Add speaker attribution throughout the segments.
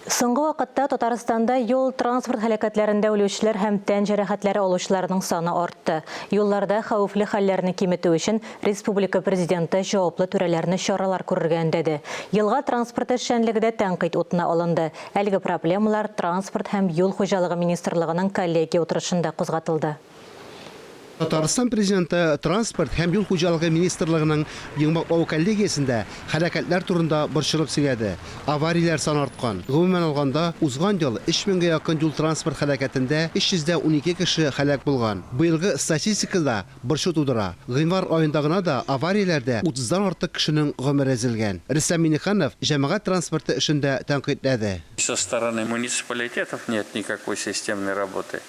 Speaker 1: Соңгы вакытта Татарстанда юл-транспорт һәлакәтләрендә үлүчеләр һәм тән җәрәхәтләре алучыларның саны артты. Юлларда хәвефле хәлләрне киметү өчен республика Президенты җаваплы түрәләрне чаралар күрергә өндәде. Елга транспорты эшчәнлеге дә тәнкыйть утына алынды. Әлеге проблемалар Транспорт һәм юл хуҗалыгы министрлыгының коллегия утырышында кузгатылды.
Speaker 2: Татарстан Президенты Транспорт һәм юл хуҗалыгы министрлыгының йомгаклау коллегиясендә һәлакәтләр турында борчылып сөйләде. Аварияләр саны арткан. Гомумән алганда, узган ел 3 меңгә якын юл-транспорт һәлакәтендә 312 кеше һәлак булган. Быелгы статистика да борчу тудыра. Гыйнвар аенда гына да аварияләрдә утыздан артык кешенең гомере өзелгән. Рөстәм Миңнеханов җәмәгать транспорты эшен дә тәнкыйтьләде.
Speaker 3: Со стороны муниципалитетов нет никакой системной работы.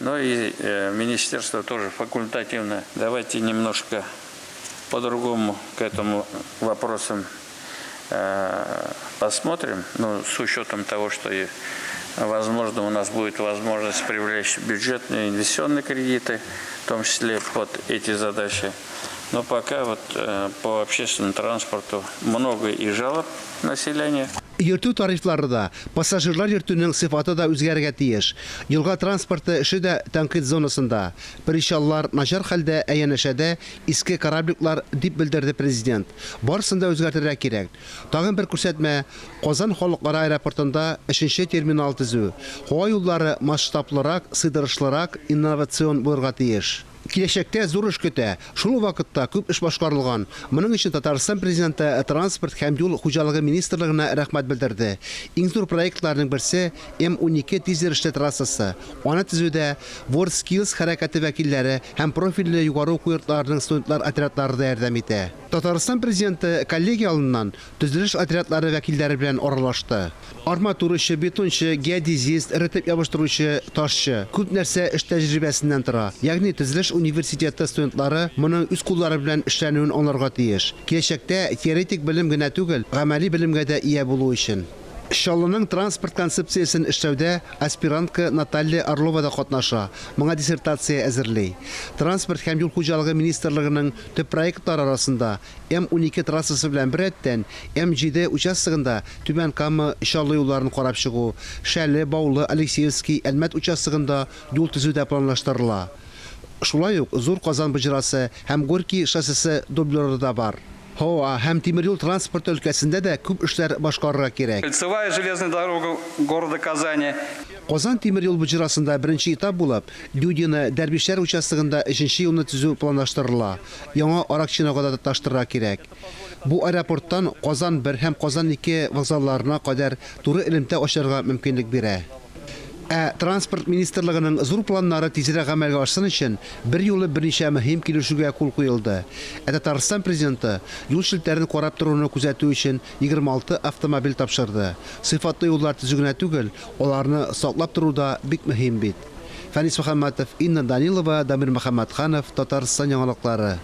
Speaker 3: Но и министерство тоже факультативно. Давайте немножко по-другому к этому вопросам посмотрим. Ну, с учетом того, что, возможно, у нас будет возможность привлечь бюджетные инвестиционные кредиты, в том числе под эти задачи. Но пока вот по общественному транспорту много и жалоб населения.
Speaker 2: Йөртү тарифлары да, пассажирлар йөртүнең сыйфаты да үзгәрергә тиеш. Елга транспорты эше дә тәнкыйть зонасында. Причаллар начар хәлдә, ә янәшәдә, иске корабликлар, дип белдерде Президент. Барысын да үзгәртергә кирәк. Тагын бер күрсәтмә, Казан халыкара аэропортында өченче терминал төзү. Һава юллары масштаблырак, сыйдырышлырак, инновацион булырга тиеш. Киләчәктә зур эш көтә. Шул ук вакытта күп эш башкарылган. Моның өчен Татарстан Президенты Транспорт һәм юл хуҗалыгы министрлыгына рәхмәт белдерде. Иң зур проектларның берсе, М-12 тизйөрешле трассасы. Аны төзүдә WorldSkills хәрәкәте вәкилләре һәм профильле югары уку йортларының студентлар отрядлары да ярдәм итә. Татарстан Президенты коллегия алдыннан төзелеш отрядлары вәкилләре белән аралашты. Арматурачы, бетончы, геодезист, эретеп ябыштыручы, ташчы. Күп нәрсә эш тәҗрибәсеннән тора. Ягъни төзелеш университеты студентлары моның үз куллары белән эшләнүен аңларга тиеш. Киләчәктә теоретик белем генә түгел, гамәли белемгә дә ия булу өчен. Чаллының транспорт концепциясен эшләүдә аспирантка Наталья Орлова да катнаша, моңа диссертация әзерли. Транспорт һәм юл хуҗалыгы министрлыгының төп проектлары арасында, М-12 трассасы белән беррәттән, М-7 участогында Түбән Кама, Чаллы юлларын карап чыгу, Шәле, Баулы, Алексеевский, Әлмәт участогында юл төзү дә планлаштырыла. Шулай ук Зур Казан боҗрасы һәм Горький шоссесы дублеры да бар. Һава һәм тимер юл транспорты өлкәсендә дә күп эшләр башкарырга кирәк.
Speaker 4: Кольцевая железная дорога города Казани.
Speaker 2: Казан тимер юл боҗрасында беренче этап булып, Юдино, Дәрвишләр участогында өченче юлны төзү планлаштырыла. Яңа Аракчинога да тоташтырырга кирәк. Бу аэропорттан Казан бер һәм Казан ике вокзалларына кадәр туры элемтә ачарга мөмкинлек бирә. Ә Транспорт министрлыгының зур планнары тизрәк гамәлгә ашсын өчен, берьюлы берничә мөһим килешүгә кул куелды. Ә Татарстан Президенты юл челтәрен карап торуны күзәтү өчен 26 автомобиль тапшырды. Сыйфатлы юллар төзү генә түгел, аларны саклап тору да бик мөһим бит. Фәнис Мөхәммәтов, Инна Данилова, Дамир Мөхәммәтханов, Татарстан яңалыклары.